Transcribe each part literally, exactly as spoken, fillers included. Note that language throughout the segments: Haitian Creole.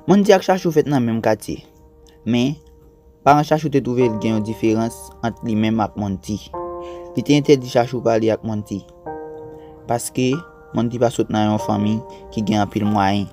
Monty ak Chachou fèt nan menm katye. Men, paran Chachou te twouve l gen yon diferans ant li menm ak Monty. Li te entèdi Chachou pale ak Monty. Paske Monty pa sot nan yon fanmi ki gen anpil mwayen.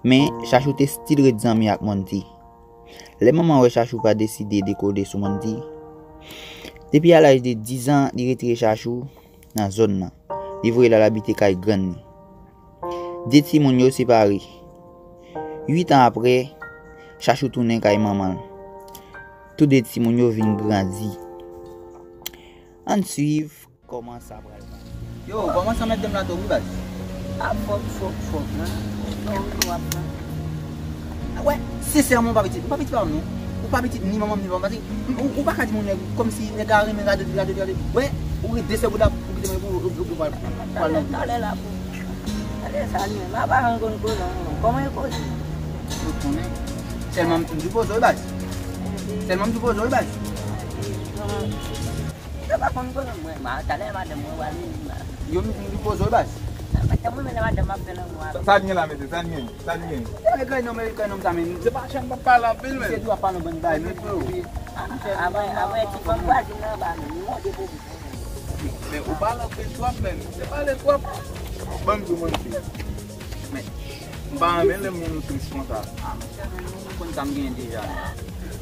Men, Chachou te still ret zanmi ak Monty. Lè manman wè Chachou pa deside dekode sou Monty, depi a laj de diz an, li retire Chachou nan zòn nan. Li voye l al abite kay grann li. De timoun yo separe. Uit an apre, Chachou tounen kay manman l. Tou de timoun yo vin grandi. Ann swiv kòman sa pral pase. Yo, kòman sa mèt dèm la tou wi baz? A fòk, fòk, fòk, nan. Fòk, fòk, fòk. Wè, sensèman, ou pa pitit, ou pa pitit pa m non. Ou pa pitit ni manman m ni papa m, paske ou, ou pa ka di moun nèg kòmsi nèg la renmen gade, gade, gade. Wè, ou ret de sèl bout la pou kite mwen pou ou pral nan. Talè, talè la pou. Talè sa li menm, apa rann konn koze non. Kòman e koze? Ou konnen. Sèlman m di poze wi baz. Sèlman m di poze wi baz. Yo pa konn koze mwen, ma, talè madanm mwen pral vini la. Yo m di poze wi baz. Madanm mwen, men madanm ap fè lanmou avè. Sa, sa n gen la, mesye, sa n gen, sa n gen. Yo, e kay nonm, e kay nonm sa menm. Se pa chanm p ap pale anpil, men. Se tou ap pale yon bann bagay, men freo. Avan, avan ti fanm vwazin nan ba nou, nou monte pou. Men ou pale anpil twòp, men se pale twòp. Ban m di w, ban m di w. Men, m pa renmen lè moun ou tris konsa. A, mesye, men ou konn sa m genyen deja.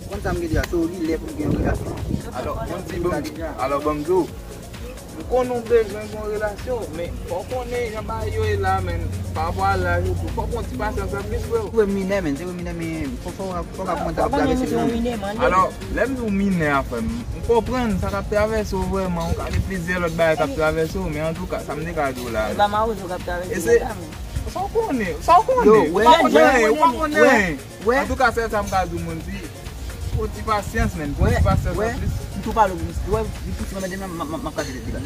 Ou konn sa m genyen deja, se ou ki lè pou m gen yon relasyon. Alò, ban m di, ban m, alò, ban m di w, m konn ou bezwen gen yon relasyon, men fò w konnen jan bagay yo ye la, men, pa rapò a laj ou tou, fò w gen yon ti pasyans anplis, freo. Ou wè m minè, men, se ou minè, men fò, fò, fò w ka konprann sa k ap travèse nou. Alò, lè m di w minè a, frè m, m konprann sa k ap travèse w vrèman, ou ka gen plizyè lòt bagay k ap travèse w, men antouka, sa m te ka di w la. E pa mawozo k ap travèse nèg la, men. Sa w konnen, sa w konnen, ou pa konnen, ou pa konnen. Antouka, sèl sa m ka di w, Monty, fò w ti pasyans, men, fò w ti pasyans anplis. M tou pale w, wè, li piti manman m, m, m, m ap kase tèt li la.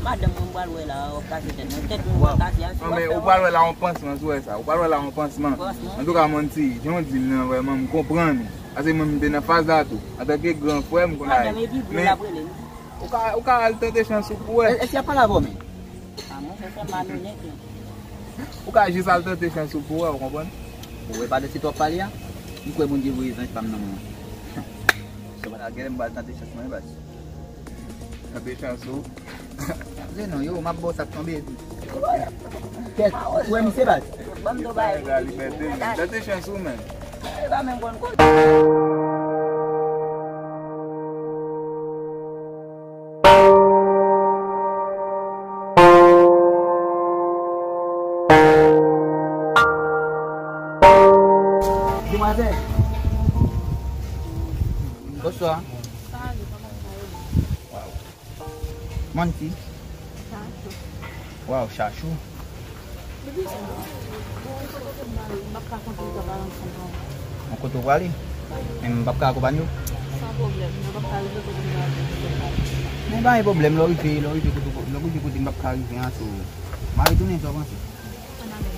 Madanm mwen m pral wè la, w ap kase tèt mwen, tèt mwen w ap kase a. Non, men ou pral wè la yon pansman, si w wè sa. Ou pral wè la yon pansman. Antouka, Monty, jan w di m nan, vrèman, m konprann ou. Paske mwen, m te nan faz la tou. Antanke gran frè, m konn ale. Madanm epi blo l ap rele m. Ou ka, ou ka al tante chans ou pou wè. Èske y ap pale avè w, men? A, monchè, se malonèt, men. Ou ka jis al tante chans ou pou wè, ou konprann? Ou wè, pa de si twòp pale a, m kwè Bondye voye zanj pa m nan mwen. Se pa la gèlè m pral tante chans mwen, baz. Tante chans ou? Tande non, yo, m ap ba w sa k tonbe epi. Kèt, ou wè misye, baz? Ban m do bay. Tante chans ou, men. E pa menm konn kote. Demwazèl. Bonswa. Sa ale, kòman sa ye? Waw. Monty. Sa ale. Waw, Chachou. Depi se bon, se bon, se kote m prale, m p ap ka kontinye pale ansanm avè w. Yon kote w prale? Men m p ap ka akonpanye w? San pwoblèm, mwen p ap ka rive kote m prale, kote m prale. Men pa gen pwoblèm, lè w rive, lè w rive kote, lè w rive kote m p ap ka rive an, so, m a retounen, sa w panse? Ann ale.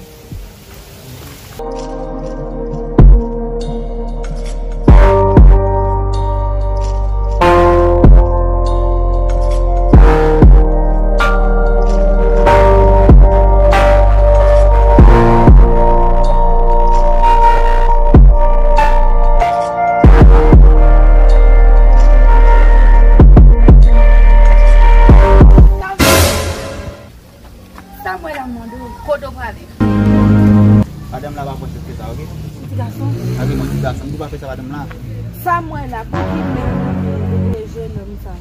Sa m wè la, m mande w, kote w prale? Madanm la pa pran chans ke sa, oke? Ti gason? Oke, mwen ti gason, m di w pa fè sa madanm la. Sa m wè la, pou ki nèg ou ye, jennonm sa?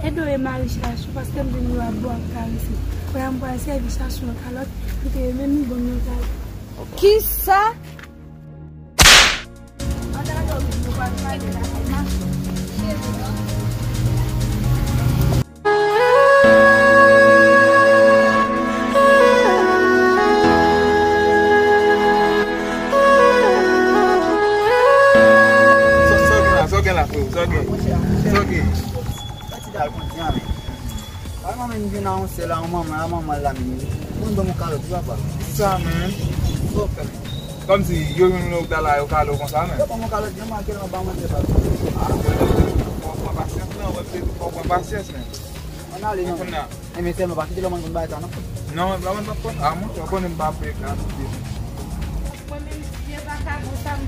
Ede w e mari Chachou, paske m vin wè w ap bo, ap karese. Kounye a m pral sèvi Chachou yon kalòt, li te menm li ban m yon kalòt. Kisa? Ann ale, nou pral pale la, mache. Sa w gen la, sa w gen la, freo? Sa w gen? Sa w gen? Pati dal konti an, men. Ay, manman, m vin a yon sèl a yon manman, a manman la, men. Moun ban m yon kalòt, wi, papa. Sa, men. Sa w fè, men? Kòmsi, yo jwenn ou nan wout la, yo kale w konsa, men. Yo ban m yon kalòt, jan m a kè l anba manje, papa. Ah, fò w pran pasyans, non, wè, m te di fò w pran pasyans, men. Ann ale, non. Enben, sèlman, pa kite lòman konn bagay sa, non. Non, lòman p ap konn. Ah, monchè, w konnen m pa pè kantite. Mwen menm, vye vakabon sa, m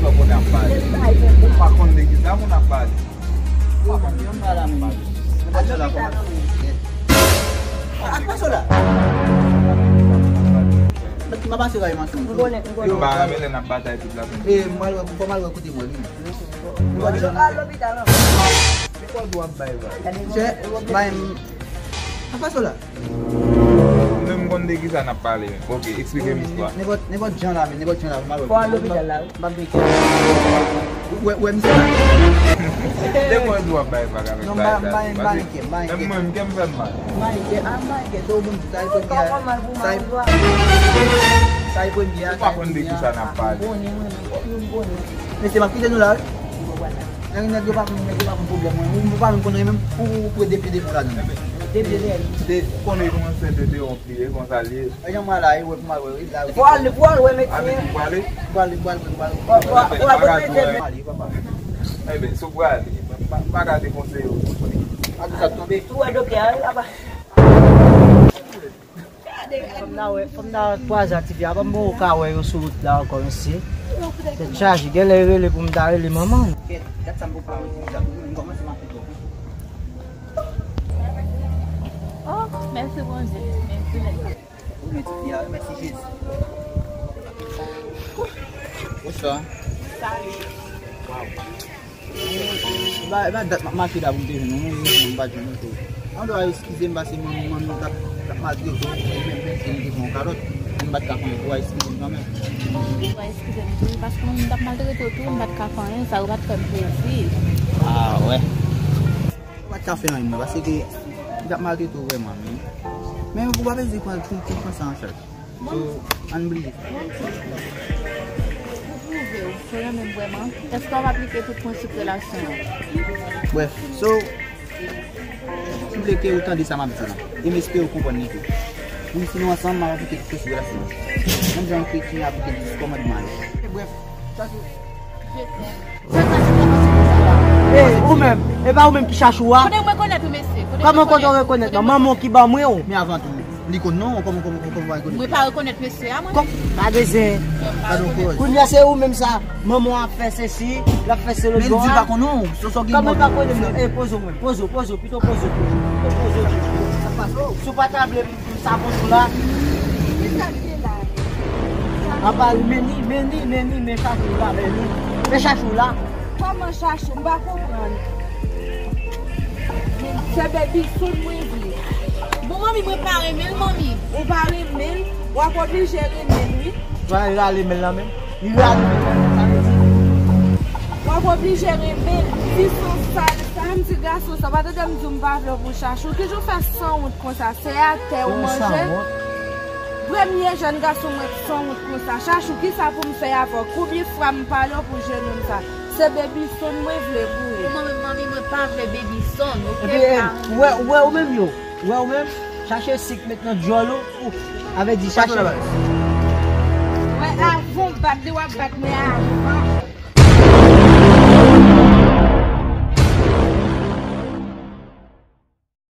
sa w konnen ap pale. Ou pa konn de kisa moun ap pale. Ou pa konn de kisa moun ap pale. Ak pase w la. M ap pase la, m ap pase. M konnen, m konnen. Yo pa renmen lè n ap batay tout la. E, m al wè, fò m al wè kote mwen, wi. M pa deja nan. Yo pa lopital ankò. Se kòd w ap bay, va. Chè, bay m. Apa sa la? Ou menm konn de kisa n ap pale menm. Ok, eksplike m istwa. Nenpòt, nenpòt jan la, men, nenpòt jan la, m al wè. Fò al lopital la, wi. M ap veye. Ou wè, ou wè misye la? De kòd w ap bay, va, avèk bagay sa. Non, m pa, m pa, m pa enkyè, m pa enkyè. Menm mwen, m kè m fè m mal. M pa enkyè, a, m pa enkyè, se ou menm, sa e premye, sa e premye, sa e premye. Ou pa konn de kisa n ap pale. M konnen, mwen menm, m konnen. Mesye, m ap kite nou la, wi. Nèg, nèg yo pa konn, nèg yo pa konn pwoblèm mwen. Ou, ou pa menm konn anyen menm. Ou, ou, ou pran de pye de pou ladan. De pye de. De, ou konnen kòman se de, de yon pye, konsa l ye. E jan mwen la, e wè pou m al wè, wi, la, wi. Fò al, fò al wè medsen. Avèk ou prale? M prale, m prale, m prale. Fò, fò, fò al wè medsen. Prale, papa. Enben, si w prale, pa, pa, pa ka dekonseye w. A di sa tonbe. Ou wè doktè a, wi, papa. Fò m ta wè, fò m ta kwaze ak tifi a, pa m poko ka wè yo sou wout la ankò, mesye. Tèt chaje, genlè rele pou m ta rele manman. Gèt, gèt sa m poko ka wè tifi a, m kòmanse mache twòp. Oh, mèsi Bondye, mèsi Bondye. Ou men tifi a, mèsi Jezi. Bonswa. Salut. Waw. E pa, e pa dat m ap mache la pou m te jwenn ou, non, non, non, m pa t jwenn ou tou. An dwa eskize m paske manmi, manmi t ap, t ap maltrete w, e menm, menm si m te pran yon kalòt, m pa t ka fè anyen pou w, eskize m kanmenm. Ou va eskize m tou, paske manmi t ap maltrete w tou, m pa t ka fè anyen, sa yo pa t fè m plezi. Ah, wè. Ou pa t ka fè anyen, non, paske li t ap maltrete w vrèman, men, men ou pa bezwen pran, pran, pran sa an chaj. So, ann bliye sa. Ou pwouve w, ou renmen m vrèman. Èske w ap aplike tout prensip relasyon an? Brèf, so, m vle ke ou tande sa m ap di la. E m espere w konprann li tou. Wi, si nou ansanm, m ap aplike tout prensip relasyon an. Menm jan yon kretyen aplike dis kòmandman yo. E brèf, sa se. Je t'aime. Se sa ki ta pase konsa la. E, ou menm, e pa ou menm ki chache w a? Kote w rekonèt ou, mesye? Kòman kote w rekonèt mwen? Manman w ki ban mwen w. Men avan tou, li konn non, kòman, kòman, kòman w rekonèt? Mwen pa rekonèt mesye a, mwen. Kòm, pa gen zen. Kounye a se ou menm sa, manman w ap fè sesi, l ap fè se lòt bò a. Men di l pa konn non, so, so gen. Kòman l pa konnen m non? E, poze w mwen, poze w, poze w, pito poze w, pito poze w. Sa k pase w? Si w pa ta vle m Sa bon sou la. Kisa k te la? Apa, men ni, men ni, men ni, men chachou la, men ni. Men chachou la. Kòman chachou? M pa konprann. Se Babyson mwen vle. Bon, manmi, mwen pa renmen l, manmi. Ou pa renmen l? W ap oblije renmen l, wi. Jwa rale men l lan menm. Li rale men l lan menm, sa vle di. W ap oblije renmen l. Ti san sal sa, m di gason sa, pa tande m di w m pa vle w pou chachou. Kijan w fè sanwont konsa? Se atè ou manje? Premye jèn gason mwen k sanwont konsa. Chachou, kisa pou m fè avè w? Konbyen fwa m pale w pou jèn nonm sa? Se Babyson mwen vle pou ou. Mwen menm, manmi, mwen pa vle Babyson, oke? Epi, ou wè, ou wè ou menm yo. Ou wè ou menm? Chache sik met nan djòl ou. Ou, avè di chache. Wè, avan w bat li, w ap bat mwen avan.